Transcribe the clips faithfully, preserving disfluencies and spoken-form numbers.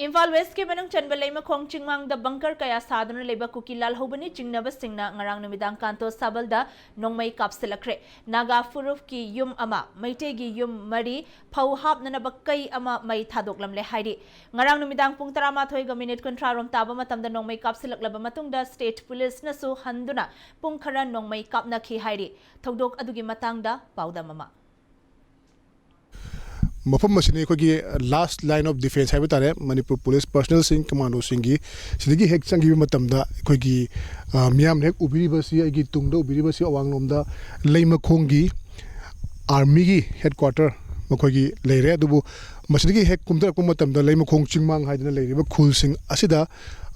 ꯏꯝꯐꯥꯜ ꯋꯦꯁꯀꯤ ꯃꯅꯨꯡ ꯆꯟꯕ ꯂꯩꯃꯈꯣꯡ ꯆꯤꯡꯃꯥꯡꯗ ꯕꯪꯀꯔ ꯀꯌꯥ ꯁꯥꯗꯨꯅ ꯂꯩꯕ ꯀꯨꯀꯤ ꯂꯥꯜꯍꯧꯕꯅꯤ ꯆꯤꯡꯅꯕꯁꯤꯡꯅ ꯉꯔꯥꯡ ꯅꯨꯃꯤꯗꯥꯡ ꯀꯥꯟꯇꯣ ꯁꯥꯕꯜꯗ ꯅꯣꯡꯃꯩ ꯀꯥꯞꯁꯤꯜꯂꯛꯈ꯭ꯔꯦ꯫ ꯅꯥꯒꯥ ꯐꯨꯔꯨꯞꯀꯤ ꯌꯨꯝ ꯑꯃ, ꯃꯩꯇꯩꯒꯤ ꯌꯨꯝ ꯃꯔꯤ, ꯐꯧ ꯍꯥꯞꯅꯅꯕ ꯀꯩ ꯑꯃ ꯃꯩ ꯊꯥꯗꯣꯛꯂꯝꯂꯦ ꯍꯥꯏꯔꯤ꯫ ꯉꯔꯥꯡ ꯅꯨꯃꯤꯗꯥꯡ ꯄꯨꯡ ꯇꯔꯥꯃꯥꯊꯣꯏꯒ ꯃꯤꯅꯤꯠ ꯀꯨꯟꯊ꯭ꯔꯥ ꯔꯣꯝ ꯇꯥꯕ ꯃꯇꯝꯗ ꯅꯣꯡꯃꯩ ꯀꯥꯞꯁꯤꯜꯂꯛꯂꯕ ꯃꯇꯨꯡꯗ ꯁ꯭ꯇꯦꯠ ꯄꯨꯂꯤꯁꯅꯁꯨ ꯍꯟꯗꯨꯅ ꯄꯨꯡ ꯈꯔ ꯅꯣꯡꯃꯩ ꯀꯥꯞꯅꯈꯤ ꯍꯥꯏꯔꯤ꯫ ꯊꯧꯗꯣꯛ ꯑꯗꯨꯒꯤ ꯃꯇꯥꯡꯗ ꯄꯥꯎꯗꯝ ꯑꯃ꯫ ꯃꯐꯝ ꯑꯁꯤꯅꯤ ꯑꯩꯈꯣꯏꯒꯤ last line of defence ꯍꯥꯏꯕ ꯇꯥꯔꯦ, ꯃꯅꯤꯄꯨꯔ ꯄꯨꯂꯤꯁ ꯄꯔꯁꯅꯦꯜꯁꯤꯡ, ꯀꯃꯥꯟꯗꯣꯁꯤꯡꯒꯤ꯫ ꯁꯤꯗꯒꯤ ꯍꯦꯛ ꯆꯪꯈꯤꯕ ꯃꯇꯝꯗ ꯑꯩꯈꯣꯏꯒꯤ, ꯑ, ꯃꯤꯌꯥꯝꯅ ꯍꯦꯛ ꯎꯕꯤꯔꯤꯕꯁꯤ, ꯑꯩꯒꯤ ꯇꯨꯡꯗ ꯎꯕꯤꯔꯤꯕꯁꯤ ꯑꯋꯥꯡꯂꯣꯝꯗ ꯂꯩꯃꯈꯣꯡꯒꯤ ꯑꯥꯔꯃꯤꯒꯤ ꯍꯦꯗꯀ꯭ꯋꯥꯇꯔ ꯃꯈꯣꯏꯒꯤ ꯂꯩꯔꯦ꯫ ꯑꯗꯨꯕꯨ ꯃꯁꯤꯗꯒꯤ ꯍꯦꯛ ꯀꯨꯝꯊꯔꯛꯄ ꯃꯇꯝꯗ ꯂꯩꯃꯈꯣꯡ ꯆꯤꯡꯃꯥꯡ ꯍꯥꯏꯗꯅ ꯂꯩꯔꯤꯕ ꯈꯨꯜꯁꯤꯡ ꯑꯁꯤꯗ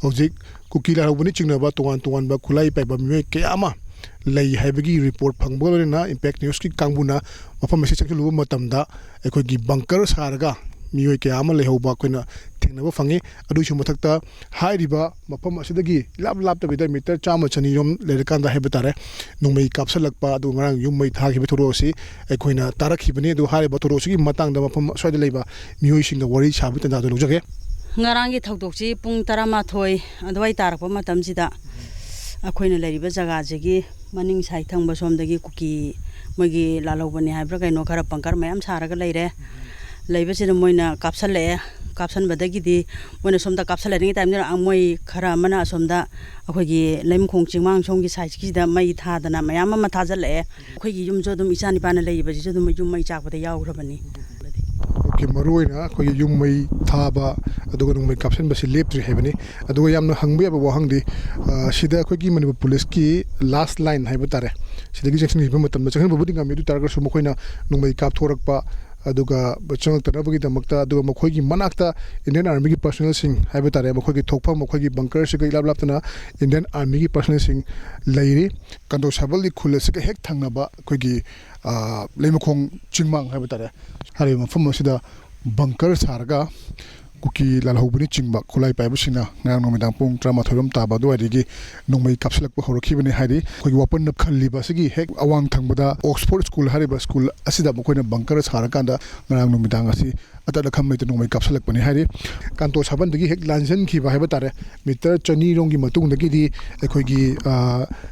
ꯍꯧꯖꯤꯛ ꯀꯨꯀꯤ ꯂꯥꯜꯍꯧꯕꯅ ꯆꯤꯡꯅꯕ ꯇꯣꯉꯥꯟ ꯇꯣꯉꯥꯟꯕ ꯈꯨꯠꯂꯥꯏ ꯄꯥꯏꯕ ꯃꯤꯑꯣꯏ ꯀꯌꯥ ꯑꯃ ꯂꯩ ꯍꯥꯏꯕꯒꯤ ꯔꯤꯄꯣꯔꯠ ꯐꯪꯕꯒ ꯂꯣꯏꯅꯅ ꯏꯝꯄꯦꯛ ꯅ꯭ꯌꯨꯁꯀꯤ ꯀꯥꯡꯕꯨꯅ ꯃꯐꯝ ꯑꯁꯤ ꯆꯪꯁꯤꯜꯂꯨꯕ ꯃꯇꯝꯗ ꯑꯩꯈꯣꯏꯒꯤ ꯕꯪꯀꯔ ꯁꯥꯔꯒ ꯃꯤꯑꯣꯏ ꯀꯌꯥ ꯑꯃ ꯂꯩꯍꯧꯕ ꯑꯩꯈꯣꯏꯅ ꯊꯦꯡꯅꯕ ꯐꯪꯉꯤ꯫ ꯑꯗꯨꯒꯤꯁꯨ ꯃꯊꯛꯇ ꯍꯥꯏꯔꯤꯕ ꯃꯐꯝ ꯑꯁꯤꯗꯒꯤ ꯏꯂꯥꯞ ꯂꯥꯞꯇꯕꯤꯗ ꯃꯤꯇꯔ ꯆꯥꯝꯃ ꯆꯅꯤ ꯔꯣꯝ ꯂꯩꯔꯀꯥꯟꯗ ꯍꯥꯏꯕ ꯇꯥꯔꯦ, ꯅꯣꯡꯃꯩ ꯀꯥꯞꯁꯤꯜꯂꯛꯄ, ꯑꯗꯨꯒ ꯉꯔꯥꯡ ꯌꯨꯝ ꯃꯩ ꯊꯥꯈꯤꯕ ꯊꯧꯗꯣꯛ ꯑꯁꯤ ꯑꯩꯈꯣꯏꯅ ꯇꯥꯔꯛꯈꯤꯕꯅꯤ꯫ ꯑꯗꯨ ꯍꯥꯏꯔꯤꯕ ꯊꯧꯗꯣꯛ ꯑꯁꯤꯒꯤ ꯃꯇꯥꯡꯗ ꯃꯐꯝ ꯑꯁ꯭ꯋꯥꯏꯗ ꯂꯩꯕ ꯃꯤꯑꯣꯏꯁꯤꯡꯒ ꯋꯥꯔꯤ ꯁꯥꯕꯒꯤ ꯇꯥꯟꯖꯥꯗꯨ ꯂꯧꯖꯒꯦ꯫ ꯉꯔꯥꯡꯒꯤ ꯊꯧꯗꯣꯛꯁꯤ ꯄꯨꯡ ꯇꯔꯥꯃꯥꯊꯣꯏ ꯑꯗꯨꯋꯥꯏ ꯇꯥꯔꯛꯄ ꯃꯇꯝꯁꯤꯗ ꯑꯩꯈꯣꯏꯅ ꯂꯩꯔꯤꯕ ꯖꯒꯥꯁꯤꯒꯤ ꯃꯅꯤꯡ ꯁꯥꯏ ꯊꯪꯕ ꯁꯣꯝꯗꯒꯤ ꯀꯨꯀꯤ ꯃꯣꯏꯒꯤ ꯂꯥꯜꯍꯧꯕꯅꯤ ꯍꯥꯏꯕ꯭ꯔꯥ ꯀꯩꯅꯣ, ꯈꯔ ꯕꯪꯀꯔ ꯃꯌꯥꯝ ꯁꯥꯔꯒ ꯂꯩꯔꯦ꯫ ꯂꯩꯕꯁꯤꯗ ꯃꯣꯏꯅ ꯀꯥꯞꯁꯜꯂꯛꯑꯦ꯫ ꯀꯥꯞꯁꯟꯕꯗꯒꯤꯗꯤ ꯃꯣꯏꯅ ꯁꯣꯝꯗ ꯀꯥꯞꯁꯜꯂꯛꯏꯉꯩ ꯇꯥꯏꯝꯗꯨꯗ ꯃꯣꯏ ꯈꯔ ꯑꯃꯅ ꯑꯁꯣꯝꯗ ꯑꯩꯈꯣꯏꯒꯤ ꯂꯩꯃꯈꯣꯡ ꯆꯤꯡꯃꯥꯡ ꯁꯣꯝꯒꯤ ꯁꯥꯏꯠꯀꯤꯁꯤꯗ ꯃꯩ ꯊꯥꯗꯅ ꯃꯌꯥꯝ ꯑꯃ ꯊꯥꯖꯜꯂꯛꯑꯦ꯫ ꯑꯩꯈꯣꯏꯒꯤ ꯌꯨꯝꯁꯨ ꯑꯗꯨꯝ ꯏꯆꯥ ꯅꯤꯄꯥꯅ ꯂꯩꯔꯤꯕꯁꯤꯁꯨ ꯑꯗꯨꯝ ꯌꯨꯝ ꯃꯩ ꯆꯥꯛꯄꯗ ꯌꯥꯎꯈ꯭ꯔꯕꯅꯤ꯫ ꯑꯣꯀꯦ, ꯃꯔꯨꯑꯣꯏꯅ ꯑꯩꯈꯣꯏꯒꯤ ꯌꯨꯝ ꯃꯩ ꯊꯥꯕ ꯑꯗꯨꯒ ꯅꯣꯡꯃꯩ ꯀꯥꯞꯁꯤꯟꯕꯁꯤ ꯂꯦꯞꯇ꯭ꯔꯤ ꯍꯥꯏꯕꯅꯤ꯫ ꯑꯗꯨꯒ ꯌꯥꯝꯅ ꯍꯪꯕ ꯌꯥꯕ ꯋꯥꯍꯪꯗꯤ, ꯑ, ꯁꯤꯗ ꯑꯩꯈꯣꯏꯒꯤ ꯃꯅꯤꯄꯨꯔ ꯄꯨꯂꯤꯁꯀꯤ ꯂꯥꯁ ꯂꯥꯏꯟ ꯍꯥꯏꯕ ꯇꯥꯔꯦ, ꯁꯤꯗꯒꯤ ꯆꯪꯁꯤꯟꯈꯤꯕ ꯃꯇꯝꯗ, ꯆꯪꯁꯤꯟꯕꯕꯨꯗꯤ ꯉꯝꯃꯤ, ꯑꯗꯨ ꯑꯣꯏ ꯇꯥꯔꯒꯁꯨ ꯃꯈꯣꯏꯅ ꯅꯣꯡꯃꯩ ꯀꯥꯞꯊꯣꯔꯛꯄ, ꯑꯗꯨꯒ ꯆꯪꯉꯛꯇꯅꯕꯒꯤꯗꯃꯛꯇ, ꯑꯗꯨꯒ ꯃꯈꯣꯏꯒꯤ ꯃꯅꯥꯛꯇ ꯏꯟꯗꯤꯌꯟ ꯑꯥꯔꯃꯤꯒꯤ ꯄꯔꯁꯅꯦꯜꯁꯤꯡ ꯍꯥꯏꯕ ꯇꯥꯔꯦ, ꯃꯈꯣꯏꯒꯤ ꯊꯣꯛꯐꯝ, ꯃꯈꯣꯏꯒꯤ ꯕꯪꯀꯔꯁꯤꯒ ꯏꯂꯥꯞ ꯂꯥꯞꯇꯅ ꯏꯟꯗꯤꯌꯟ ꯑꯥꯔꯃꯤꯒꯤ ꯄꯔꯁꯅꯦꯜꯁꯤꯡ ꯂꯩꯔꯤ꯫ ꯀꯥꯟꯇꯣ ꯁꯥꯕꯜꯒꯤ ꯈꯨꯜ ꯑꯁꯤꯒ ꯍꯦꯛ ꯊꯪꯅꯕ ꯑꯩꯈꯣꯏꯒꯤ, ꯑ, ꯂꯩꯃꯈꯣꯡ ꯆꯤꯡꯃꯥꯡ ꯍꯥꯏꯕ ꯇꯥꯔꯦ, ꯍꯥꯏꯔꯤꯕ ꯃꯐꯝ ꯑꯁꯤꯗ ꯕꯪꯀꯔ ꯁꯥꯔꯒ ꯀꯨꯀꯤ ꯂꯥꯜꯍꯧꯕꯅꯆꯤꯡꯕ ꯈꯨꯠꯂꯥꯏ ꯄꯥꯏꯕꯁꯤꯡꯅ ꯉꯔꯥꯡ ꯅꯨꯃꯤꯗꯥꯡ ꯄꯨꯡ ꯇꯔꯥꯃꯥꯊꯣꯏ ꯔꯣꯝ ꯇꯥꯕ ꯑꯗꯨꯋꯥꯏꯗꯒꯤ ꯅꯣꯡꯃꯩ ꯀꯥꯞꯁꯤꯜꯂꯛꯄ ꯍꯧꯔꯛꯈꯤꯕꯅꯤ ꯍꯥꯏꯔꯤ꯫ ꯑꯩꯈꯣꯏꯒꯤ ꯋꯥꯄꯟꯅ ꯈꯜꯂꯤꯕ ꯑꯁꯤꯒꯤ ꯍꯦꯛ ꯑꯋꯥꯡ ꯊꯪꯕꯗ ꯑꯣꯛꯁꯐꯣꯔꯗ ꯁ꯭ꯀꯨꯜ ꯍꯥꯏꯔꯤꯕ ꯁ꯭ꯀꯨꯜ ꯑꯁꯤꯗ ꯃꯈꯣꯏꯅ ꯕꯪꯀꯔ ꯁꯥꯔꯀꯥꯟꯗ ꯉꯔꯥꯡ ꯅꯨꯃꯤꯗꯥꯡ ꯑꯁꯤ ꯑꯇꯠ ꯑꯈꯝ ꯂꯩꯇ ꯅꯣꯡꯃꯩ ꯀꯥꯞꯁꯤꯜꯂꯛꯄꯅꯤ ꯍꯥꯏꯔꯤ꯫ ꯀꯥꯟꯇꯣ ꯁꯥꯕꯟꯗꯒꯤ ꯍꯦꯛ ꯂꯥꯟꯖꯟꯈꯤꯕ ꯍꯥꯏꯕ ꯇꯥꯔꯦ, ꯃꯤꯇꯔ ꯆꯅꯤ ꯔꯣꯝꯒꯤ ꯃꯇꯨꯡꯗꯒꯤꯗꯤ ꯑꯩꯈꯣꯏꯒꯤ, ꯑ,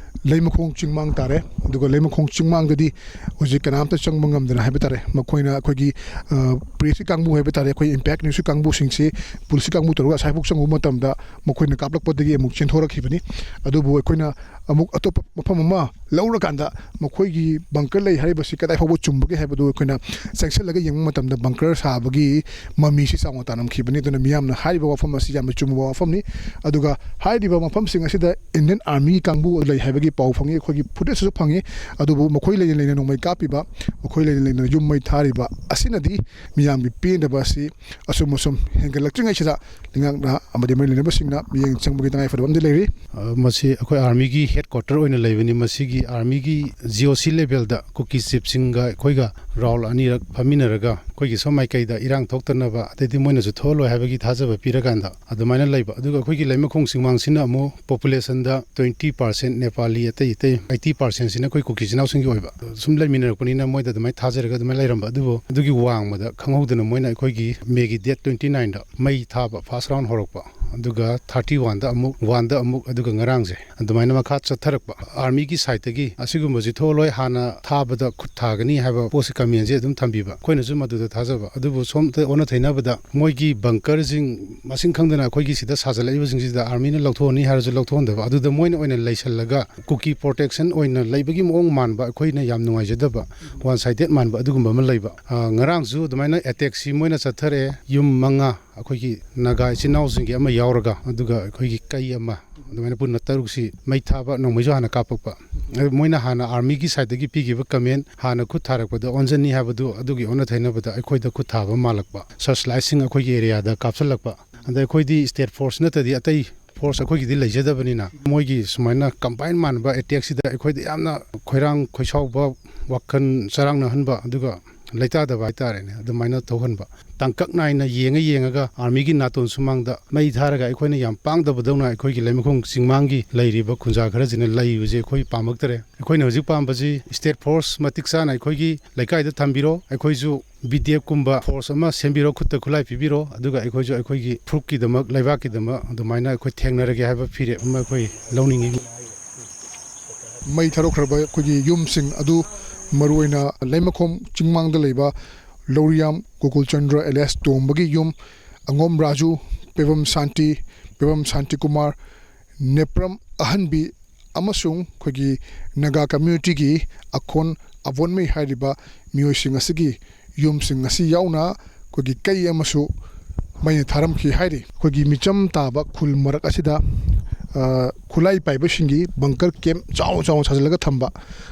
ꯂꯩꯃꯈꯣꯡ ꯆꯤꯡꯃꯥꯡ ꯇꯥꯔꯦ꯫ ꯑꯗꯨꯒ ꯂꯩꯃꯈꯣꯡ ꯆꯤꯡꯃꯥꯡꯗꯗꯤ ꯍꯧꯖꯤꯛ ꯀꯅꯥꯝꯇ ꯆꯪꯕ ꯉꯝꯗꯅ ꯍꯥꯏꯕ ꯇꯥꯔꯦ, ꯃꯈꯣꯏꯅ ꯑꯩꯈꯣꯏꯒꯤ, ꯑ, ꯄ꯭ꯔꯦꯁꯀꯤ ꯀꯥꯡꯕꯨ ꯍꯥꯏꯕ ꯇꯥꯔꯦ, ꯑꯩꯈꯣꯏ ꯏꯝꯄꯦꯛ ꯅ꯭ꯌꯨꯁꯀꯤ ꯀꯥꯡꯕꯨꯁꯤꯡꯁꯤ ꯄꯨꯂꯤꯁꯀꯤ ꯀꯥꯡꯕꯨ ꯇꯧꯔꯒ ꯑꯁꯥꯏꯐꯥꯎ ꯆꯪꯉꯨꯕ ꯃꯇꯝꯗ ꯃꯈꯣꯏꯅ ꯀꯥꯞꯂꯛꯄꯗꯒꯤ ꯑꯃꯨꯛ ꯆꯦꯟꯊꯣꯔꯛꯈꯤꯕꯅꯤ꯫ ꯑꯗꯨꯕꯨ ꯑꯩꯈꯣꯏꯅ ꯑꯃꯨꯛ ꯑꯇꯣꯞꯄ ꯃꯐꯝ ꯑꯃ ꯂꯧꯔꯀꯥꯟꯗ ꯃꯈꯣꯏꯒꯤ ꯕꯪꯀꯔ ꯂꯩ ꯍꯥꯏꯔꯤꯕꯁꯤ ꯀꯗꯥꯏ ꯐꯥꯎꯕ ꯆꯨꯝꯕꯒꯦ ꯍꯥꯏꯕꯗꯨ ꯑꯩꯈꯣꯏꯅ ꯆꯪꯁꯤꯜꯂꯒ ꯌꯦꯡꯕ ꯃꯇꯝꯗ ꯕꯪꯀꯔ ꯁꯥꯕꯒꯤ ꯃꯃꯤꯁꯤ ꯆꯥꯎꯅ ꯇꯥꯔꯝꯈꯤꯕꯅꯤ꯫ ꯑꯗꯨꯅ ꯃꯤꯌꯥꯝꯅ ꯍꯥꯏꯔꯤꯕ ꯋꯥꯐꯝ ꯑꯁꯤ ꯌꯥꯝꯅ ꯆꯨꯝꯕ ꯋꯥꯐꯝꯅꯤ꯫ ꯑꯗꯨꯒ ꯍꯥꯏꯔꯤꯕ ꯃꯐꯝꯁꯤꯡ ꯑꯁꯤꯗ ꯏꯟꯗꯤꯌꯟ ꯑꯥꯔꯃꯤ ꯀꯥꯡꯕꯨ ꯂꯩ ꯍꯥꯏꯕꯒꯤ ꯄꯥꯎ ꯐꯪꯉꯤ, ꯑꯩꯈꯣꯏꯒꯤ ꯐꯨꯇꯦꯖꯁꯨ ꯐꯪꯉꯤ꯫ ꯑꯗꯨꯕꯨ ꯃꯈꯣꯏ ꯂꯩꯅ ꯂꯩꯅ ꯅꯣꯡꯃꯩ ꯀꯥꯞꯄꯤꯕ, ꯃꯈꯣꯏ ꯂꯩꯅ ꯂꯩꯅ ꯌꯨꯝ ꯃꯩ ꯊꯥꯔꯤꯕ ꯑꯁꯤꯅꯗꯤ ꯃꯤꯌꯥꯝꯒꯤ ꯄꯦꯟꯗꯕ ꯑꯁꯤ ꯑꯁꯨꯝ ꯑꯁꯨꯝ ꯍꯦꯟꯒꯠꯂꯛꯇ꯭ꯔꯤꯉꯩꯁꯤꯗ ꯂꯩꯉꯥꯛꯅ ꯑꯃꯗꯤ ꯃꯔꯤ ꯂꯩꯅꯕꯁꯤꯡꯅ ꯃꯤꯠꯌꯦꯡ ꯆꯪꯕꯒꯤ ꯇꯉꯥꯏꯐꯗꯕ ꯑꯃꯗꯤ ꯂꯩꯔꯤ꯫ ꯑ, ꯃꯁꯤ ꯑꯩꯈꯣꯏ ꯑꯥꯔꯃꯤꯒꯤ ꯍꯦꯗ ꯀ꯭ꯋꯥꯇꯔ ꯑꯣꯏꯅ ꯂꯩꯕꯅꯤ꯫ ꯃꯁꯤꯒꯤ ꯑꯥꯔꯃꯤꯒꯤ ꯖꯤ ꯑꯣ ꯁꯤ ꯂꯦꯚꯦꯜꯗ ꯀꯨꯀꯤ ꯆꯤꯐꯁꯤꯡꯒ ꯑꯩꯈꯣꯏꯒ ꯔꯥꯎꯟ ꯑꯅꯤꯔꯛ ꯐꯝꯃꯤꯟꯅꯔꯒ ꯑꯩꯈꯣꯏꯒꯤ ꯁꯣꯝ ꯃꯥꯏꯀꯩꯗ ꯏꯔꯥꯡ ꯊꯣꯛꯇꯅꯕ, ꯑꯗꯩꯗꯤ ꯃꯣꯏꯅꯁꯨ ꯊꯣꯛꯍꯜꯂꯣꯏ ꯍꯥꯏꯕꯒꯤ ꯊꯥꯖꯕ ꯄꯤꯔꯀꯥꯟꯗ ꯑꯗꯨꯃꯥꯏꯅ ꯂꯩꯕ꯫ ꯑꯗꯨꯒ ꯑꯩꯈꯣꯏꯒꯤ ꯂꯩꯃꯈꯣꯡ ꯆꯤꯡꯃꯥꯡꯁꯤꯅ ꯑꯃꯨꯛ ꯄꯣꯄꯨꯂꯦꯁꯟꯗ twenty percent ꯅꯦꯄꯥꯂꯤ, ꯑꯇꯩ ꯑꯇꯩ eighty percent ꯁꯤꯅ ꯑꯩꯈꯣꯏ ꯀꯨꯀꯤ ꯏꯆꯤꯟ ꯏꯅꯥꯎꯁꯤꯡꯒꯤ ꯑꯣꯏꯕ꯫ ꯁꯨꯝ ꯂꯩꯃꯤꯟꯅꯔꯛꯄꯅꯤꯅ ꯃꯣꯏꯗ ꯑꯗꯨꯃꯥꯏꯅ ꯊꯥꯖꯔꯒ ꯑꯗꯨꯃꯥꯏꯅ ꯂꯩꯔꯝꯕ꯫ ꯑꯗꯨꯕꯨ ꯑꯗꯨꯒꯤ ꯋꯥꯡꯃꯗ ꯈꯪꯍꯧꯗꯅ ꯃꯣꯏꯅ ꯑꯩꯈꯣꯏꯒꯤ ꯃꯦꯒꯤ ꯗꯦꯠ twenty nineꯗ ꯃꯩ ꯊꯥꯕ ꯐꯥꯔꯁ ꯔꯥꯎꯟ ꯍꯧꯔꯛꯄ, ꯑꯗꯨꯒ thirty oneꯗ ꯑꯃꯨꯛ, ꯋꯥꯟꯗ ꯑꯃꯨꯛ, ꯑꯗꯨꯒ ꯉꯔꯥꯡꯁꯦ ꯑꯗꯨꯃꯥꯏꯅ ꯃꯈꯥ ꯆꯠꯊꯔꯛꯄ꯫ ꯑꯥꯔꯃꯤꯒꯤ ꯁꯥꯏꯠꯇꯒꯤ ꯑꯁꯤꯒꯨꯝꯕꯁꯤ ꯊꯣꯛꯍꯜꯂꯣꯏ, ꯍꯥꯟꯅ ꯊꯥꯕꯗ ꯈꯨꯠ ꯊꯥꯒꯅꯤ ꯍꯥꯏꯕ ꯄꯣꯠꯁꯤ ꯀꯃꯦꯟꯁꯦ ꯑꯗꯨꯝ ꯊꯝꯕꯤꯕ, ꯑꯩꯈꯣꯏꯅꯁꯨ ꯃꯗꯨꯗ ꯊꯥꯖꯕ꯫ ꯑꯗꯨꯕꯨ ꯁꯣꯝꯗ ꯑꯣꯟꯅ ꯇꯩꯅꯕꯗ ꯃꯣꯏꯒꯤ ꯕꯪꯀꯔꯁꯤꯡ ꯃꯁꯤꯡ ꯈꯪꯗꯅ ꯑꯩꯈꯣꯏꯒꯤ ꯁꯤꯗ ꯁꯥꯖꯜꯂꯛꯏꯕꯁꯤꯡꯁꯤꯗ ꯑꯥꯔꯃꯤꯅ ꯂꯧꯊꯣꯛꯑꯅꯤ ꯍꯥꯏꯔꯁꯨ ꯂꯧꯊꯣꯛꯍꯟꯗꯕ, ꯑꯗꯨꯗ ꯃꯣꯏꯅ ꯑꯣꯏꯅ ꯂꯩꯁꯜꯂꯒ ꯀꯨꯀꯤ ꯄ꯭ꯔꯣꯇꯦꯛꯁꯟ ꯑꯣꯏꯅ ꯂꯩꯕꯒꯤ ꯃꯑꯣꯡ ꯃꯥꯟꯕ, ꯑꯩꯈꯣꯏꯅ ꯌꯥꯝ ꯅꯨꯡꯉꯥꯏꯖꯗꯕ, ꯋꯥꯟ ꯁꯥꯏꯗꯦꯠ ꯃꯥꯟꯕ ꯑꯗꯨꯒꯨꯝꯕ ꯑꯃ ꯂꯩꯕ꯫ ꯑ, ꯉꯔꯥꯡꯁꯨ ꯑꯗꯨꯃꯥꯏꯅ ꯑꯦꯇꯦꯛꯁꯤ ꯃꯣꯏꯅ ꯆꯠꯊꯔꯛꯑꯦ, ꯌꯨꯝ ꯃꯉꯥ, ꯑꯩꯈꯣꯏꯒꯤ ꯅꯥꯒꯥ ꯏꯆꯤꯟ ꯏꯅꯥꯎꯁꯤꯡꯒꯤ ꯑꯃ ꯌꯥꯎꯔꯒ, ꯑꯗꯨꯒ ꯑꯩꯈꯣꯏꯒꯤ ꯀꯩ ꯑꯃ, ꯑꯗꯨꯃꯥꯏꯅ ꯄꯨꯟꯅ ꯇꯔꯨꯛꯁꯤ ꯃꯩ ꯊꯥꯕ, ꯅꯣꯡꯃꯩꯁꯨ ꯍꯥꯟꯅ ꯀꯥꯞꯄꯛꯄ꯫ ꯑ, ꯃꯣꯏꯅ ꯍꯥꯟꯅ ꯑꯥꯔꯃꯤꯒꯤ ꯁꯥꯏꯠꯇꯒꯤ ꯄꯤꯈꯤꯕ ꯀꯃꯦꯟ, ꯍꯥꯟꯅ ꯈꯨꯠ ꯊꯥꯔꯛꯄꯗ ꯑꯣꯟꯁꯤꯟꯅꯤ ꯍꯥꯏꯕꯗꯨ, ꯑꯗꯨꯒꯤ ꯑꯣꯟꯅ ꯇꯩꯅꯕꯗ ꯑꯩꯈꯣꯏꯗ ꯈꯨꯠ ꯊꯥꯕ ꯃꯥꯜꯂꯛꯄ, ꯁꯔꯆ ꯂꯥꯏꯠꯁꯤꯡ ꯑꯩꯈꯣꯏꯒꯤ ꯑꯦꯔꯤꯌꯥꯗ ꯀꯥꯞꯁꯤꯜꯂꯛꯄ꯫ ꯑꯗ ꯑꯩꯈꯣꯏꯗꯤ ꯁ꯭ꯇꯦꯠ ꯐꯣꯔꯁ ꯅꯠꯇ꯭ꯔꯗꯤ ꯑꯇꯩ ꯐꯣꯔꯁ ꯑꯩꯈꯣꯏꯒꯤꯗꯤ ꯂꯩꯖꯗꯕꯅꯤꯅ, ꯃꯣꯏꯒꯤ ꯁꯨꯃꯥꯏꯅ ꯀꯝꯕꯥꯏꯟ ꯃꯥꯟꯕ ꯑꯦꯇꯦꯛꯁꯤꯗ ꯑꯩꯈꯣꯏꯗ ꯌꯥꯝꯅ ꯈꯣꯏꯔꯥꯡ ꯈꯣꯏꯁꯥꯎꯕ, ꯋꯥꯈꯜ ꯆꯔꯥꯡꯅꯍꯟꯕ, ꯑꯗꯨꯒ ꯂꯩꯇꯥꯗꯕ ꯍꯥꯏꯇꯥꯔꯦꯅꯦ, ꯑꯗꯨꯃꯥꯏꯅ ꯊꯣꯛꯍꯟꯕ꯫ ꯇꯥꯡꯀꯛ ꯅꯥꯏꯅ ꯌꯦꯡꯉ ꯌꯦꯡꯉꯒ ꯑꯥꯔꯃꯤꯒꯤ ꯅꯥꯇꯣꯟ ꯁꯨꯃꯥꯡꯗ ꯃꯩ ꯊꯥꯔꯒ ꯑꯩꯈꯣꯏꯅ ꯌꯥꯝ ꯄꯥꯡꯗꯕꯗꯧꯅ ꯑꯩꯈꯣꯏꯒꯤ ꯂꯩꯃꯈꯣꯡ ꯆꯤꯡꯃꯥꯡꯒꯤ ꯂꯩꯔꯤꯕ ꯈꯨꯟꯖꯥ ꯈꯔꯁꯤꯅ ꯂꯩꯕꯁꯦ ꯑꯩꯈꯣꯏ ꯄꯥꯝꯃꯛꯇꯔꯦ꯫ ꯑꯩꯈꯣꯏꯅ ꯍꯧꯖꯤꯛ ꯄꯥꯝꯕꯁꯤ state force ꯃꯇꯤꯛ ꯆꯥꯅ ꯑꯩꯈꯣꯏꯒꯤ ꯂꯩꯀꯥꯏꯗ ꯊꯝꯕꯤꯔꯣ, ꯑꯩꯈꯣꯏꯁꯨ B D F ꯀꯨꯝꯕ force ꯑꯃ ꯁꯦꯝꯕꯤꯔꯣ, ꯈꯨꯠꯇ ꯈꯨꯠꯂꯥꯏ ꯄꯤꯕꯤꯔꯣ, ꯑꯗꯨꯒ ꯑꯩꯈꯣꯏꯁꯨ ꯑꯩꯈꯣꯏꯒꯤ ꯐꯨꯔꯨꯞꯀꯤꯗꯃꯛ, ꯂꯩꯕꯥꯛꯀꯤꯗꯃꯛ ꯑꯗꯨꯃꯥꯏꯅ ꯑꯩꯈꯣꯏ ꯊꯦꯡꯅꯔꯒꯦ ꯍꯥꯏꯕ ꯐꯤꯔꯦꯞ ꯑꯃ ꯑꯩꯈꯣꯏ ꯂꯧꯅꯤꯡꯉꯤ꯫ ꯃꯩ ꯊꯥꯗꯣꯛꯈ꯭ꯔꯕ ꯑꯩꯈꯣꯏꯒꯤ ꯌꯨꯝꯁꯤꯡ ꯑꯗꯨ, ꯃꯔꯨꯑꯣꯏꯅ ꯂꯩꯃꯈꯣꯡ ꯆꯤꯡꯃꯥꯡꯗ ꯂꯩꯕ ꯂꯧꯔꯤꯌꯥꯝ ꯒꯣꯀꯨꯜ ꯆꯟꯗ꯭ꯔ alias ꯇꯣꯝꯕꯒꯤ ꯌꯨꯝ, ꯑꯉꯣꯝ ꯔꯥꯖꯨ, ꯄꯦꯕꯝ ꯁꯥꯟꯇꯤ, ꯄꯦꯕꯝ ꯁꯥꯟꯇꯤ ꯀꯨꯃꯥꯔ, ꯅꯦꯄ꯭ꯔꯝ ꯑꯍꯟꯕꯤ ꯑꯃꯁꯨꯡ ꯑꯩꯈꯣꯏꯒꯤ ꯅꯥꯒꯥ communityꯒꯤ ꯑꯈꯣꯟ ꯑꯕꯣꯟꯃꯩ ꯍꯥꯏꯔꯤꯕ ꯃꯤꯑꯣꯏꯁꯤꯡ ꯑꯁꯤꯒꯤ ꯌꯨꯝꯁꯤꯡ ꯑꯁꯤ ꯌꯥꯎꯅ ꯑꯩꯈꯣꯏꯒꯤ ꯀꯩ ꯑꯃꯁꯨ ꯃꯩꯅ ꯊꯥꯔꯝꯈꯤ ꯍꯥꯏꯔꯤ꯫ ꯑꯩꯈꯣꯏꯒꯤ ꯃꯤꯆꯝ ꯇꯥꯕ ꯈꯨꯜ ꯃꯔꯛ ꯑꯁꯤꯗ, ꯑ, ꯈꯨꯠꯂꯥꯏ ꯄꯥꯏꯕꯁꯤꯡꯒꯤ bunker camp ꯆꯥꯎ ꯆꯥꯎꯅ ꯁꯥꯖꯤꯜꯂꯒ ꯊꯝꯕ,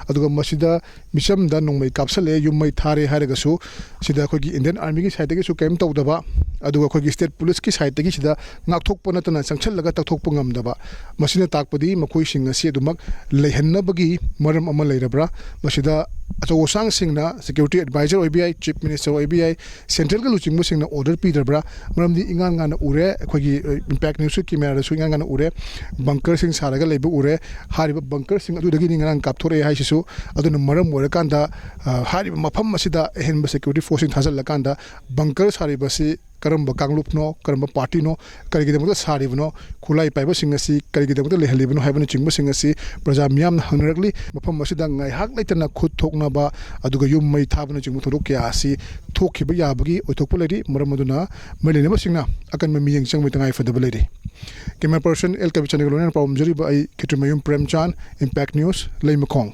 ꯑꯗꯨꯒ ꯃꯁꯤꯗ ꯃꯤꯆꯝꯗ ꯅꯣꯡꯃꯩ ꯀꯥꯞꯁꯜꯂꯛꯑꯦ, ꯌꯨꯝ ꯃꯩ ꯊꯥꯔꯦ ꯍꯥꯏꯔꯒꯁꯨ ꯁꯤꯗ ꯑꯩꯈꯣꯏꯒꯤ Indian Armyꯒꯤ sideꯇꯒꯤꯁꯨ ꯀꯔꯤꯝ ꯇꯧꯗꯕ, ꯑꯗꯨꯒ ꯑꯩꯈꯣꯏꯒꯤ state policeꯀꯤ sideꯇꯒꯤ ꯁꯤꯗ ꯉꯥꯛꯊꯣꯛꯄ ꯅꯠꯇꯅ ꯆꯪꯁꯜꯂꯒ ꯇꯧꯊꯣꯛꯄ ꯉꯝꯗꯕ꯫ ꯃꯁꯤꯅ ꯇꯥꯛꯄꯗꯤ ꯃꯈꯣꯏꯁꯤꯡ ꯑꯁꯤ ꯑꯗꯨꯃꯛ ꯂꯩꯍꯟꯅꯕꯒꯤ ꯃꯔꯝ ꯑꯃ ꯂꯩꯔꯕ꯭ꯔꯥ? ꯃꯁꯤꯗ ꯑꯆꯧ ꯑꯁꯥꯡꯁꯤꯡꯅ, security advisor ꯑꯣꯏꯕ ꯌꯥꯏ, chief minister ꯑꯣꯏꯕ ꯌꯥꯏ, centralꯒ ꯂꯨꯆꯤꯡꯕꯁꯤꯡꯅ order ꯄꯤꯗ꯭ꯔꯕ꯭ꯔꯥ? ꯃꯔꯝꯗꯤ ꯏꯉꯥꯟ ꯉꯥꯟꯅ ꯎꯔꯦ, ꯑꯩꯈꯣꯏꯒꯤ, ꯑ, Impact Newsꯀꯤ cameraꯗꯁꯨ ꯏꯉꯥꯟ ꯉꯥꯟꯅ ꯎꯔꯦ, bunkerꯁꯤꯡ ꯁꯥꯔꯒ ꯂꯩꯕ ꯎꯔꯦ꯫ ꯍꯥꯏꯔꯤꯕ bunkerꯁꯤꯡ ꯑꯗꯨꯗꯒꯤꯅꯤ ꯉꯔꯥꯡ ꯀꯥꯞꯊꯣꯔꯛꯑꯦ ꯍꯥꯏꯁꯤꯁꯨ꯫ ꯑꯗꯨꯅ ꯃꯔꯝ ꯑꯣꯏꯔꯀꯥꯟꯗ, ꯑ, ꯍꯥꯏꯔꯤꯕ ꯃꯐꯝ ꯑꯁꯤꯗ ꯑꯍꯦꯟꯕ security forceꯁꯤꯡ ꯊꯥꯖꯤꯜꯂꯀꯥꯟꯗ bunker ꯁꯥꯔꯤꯕꯁꯤ ꯀꯔꯝꯕ ꯀꯥꯡꯂꯨꯞꯅꯣ, ꯀꯔꯝꯕ partyꯅꯣ, ꯀꯔꯤꯒꯤꯗꯃꯛꯇ ꯁꯥꯔꯤꯕꯅꯣ, ꯈꯨꯠꯂꯥꯏ ꯄꯥꯏꯕꯁꯤꯡ ꯑꯁꯤ ꯀꯔꯤꯒꯤꯗꯃꯛꯇ ꯂꯩꯍꯜꯂꯤꯕꯅꯣ ꯍꯥꯏꯕꯅꯆꯤꯡꯕꯁꯤꯡ ꯑꯁꯤ ꯄ꯭ꯔꯖꯥ ꯃꯤꯌꯥꯝꯅ ꯍꯪꯅꯔꯛꯂꯤ꯫ ꯃꯐꯝ ꯑꯁꯤꯗ ꯉꯥꯏꯍꯥꯛ ꯂꯩꯇꯅ ꯈꯨꯠ ꯊꯣꯛꯅꯕ ꯑꯗꯨꯒ ꯌꯨꯝ ꯃꯩ ꯊꯥꯕꯅꯆꯤꯡꯕ ꯊꯧꯗꯣꯛ ꯀꯌꯥ ꯑꯁꯤ ꯊꯣꯛꯈꯤꯕ ꯌꯥꯕꯒꯤ ꯑꯣꯏꯊꯣꯛꯄ ꯂꯩꯔꯤ꯫ ꯃꯔꯝ ꯑꯗꯨꯅ ꯃꯔꯤ ꯂꯩꯅꯕꯁꯤꯡꯅ ꯑꯀꯟꯕ ꯃꯤꯠꯌꯦꯡ ꯆꯪꯕꯒꯤ ꯇꯉꯥꯏ ꯐꯗꯕ ꯂꯩꯔꯤ꯫ Camera person L ꯀꯕꯤꯆꯟꯗ꯭ꯔꯒ ꯂꯣꯏꯅꯅ ꯄꯥꯎ ꯄꯥꯖꯔꯤꯕ ꯑꯩ ꯈꯦꯇ꯭ꯔꯤꯃꯌꯨꯝ ꯄ꯭ꯔꯦꯝꯆꯥꯟ, Impact News, ꯂꯩꯃꯈꯣꯡ꯫